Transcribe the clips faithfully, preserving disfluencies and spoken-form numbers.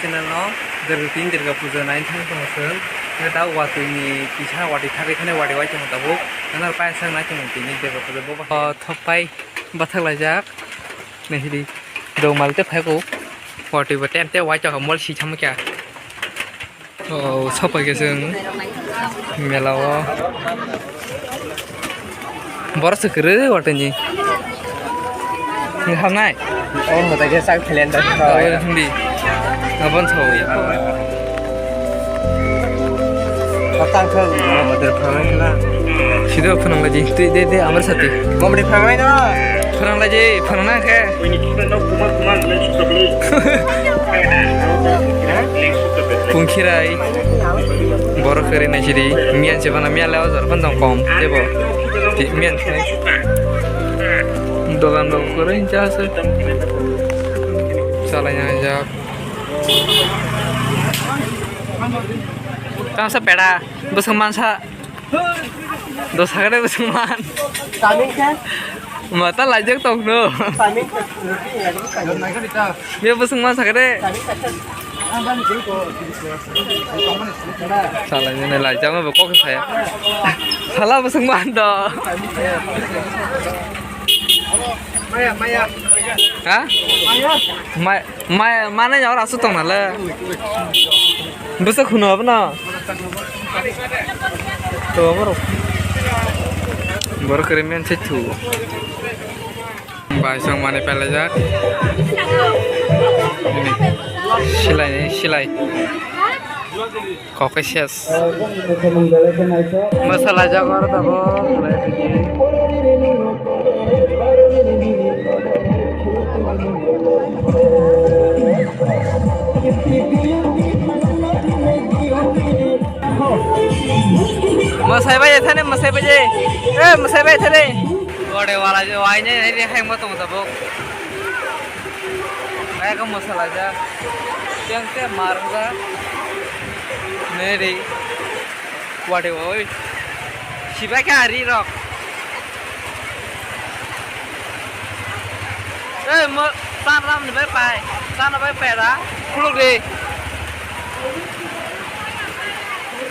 Channel no Durga, tini Durga puja nai thang tongo chwng. Hwnkhe ta watwi ni kisa watwi thari khani watwi wai tongo tabuk. Nang payasang nai tongo tini Durga puja bo. O thok pai bathak laijak. Nahidi dong mal te phai ko. Watwi bo tem te wai tongo mol si chamo kya. O sopai khe chwng mela o. Borok se kwrwi watwi ni. Nung hamnai? O mwtai khe sak thailand da. Tabuk hindi. Abon sao. Patang thang, motor phangai na. Sido phanang laji. Tui de de amar sati. Motor phangai na. Phanang laji, phanang na khe. Pungkhirai. Borok kwrwi naisidi. Miyan se bana miyan le ojor phan tong kom. Tebo. Ti miyan se. Dogan rok kwrwi cha se. Salai na jak. Tang sa peda. Bwswk mansa. Do sagre bwswk man. Taming khe? Mata laijak tong no. Taming khe? Be bwswk man sagre. Taming khe? Salai nini laijak ma bo kok saya. Sala bwswk man do. Maya, maya. Ha? Maya. Mai, mai, mana ya ora su tong nale. Bwswk khuno abono. To borok. Borok kere men se thu. Bai song mani pelajak. Ini. Silai, silai. Kok khe ses. Mwsalaijak oro tabuk. Mwsai bai thani, mwsai bai je. Eh, mwsai bai thani. Ore wala je wai ne, ne hai mo tong tabuk. Kaya khe mwsalaijak. Teng te marwkjak. Neri. Wade oi. Sibai khe ari rok. Ei mo tan ram ni bai pai. Tan bai pai ra. Khuluk de.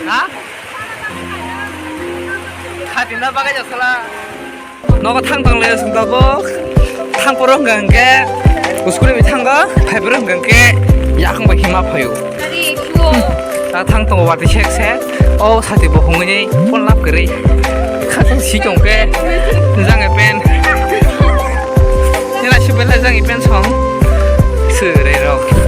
Ha? Khati na bagai jasala. Nogo thang tong le sung tabuk. Thang poro hwnkha hwnkhe school ni thango, phai poro hwnkha hwnkhe yakung bai hima phaio. Ari, kuo. Ta thang tongo watwi sek sek. O sati bo hungni phone lap kwrwi. Khatung si tong khe jang e pen. Nila si bela jang e pen song. Sere rok.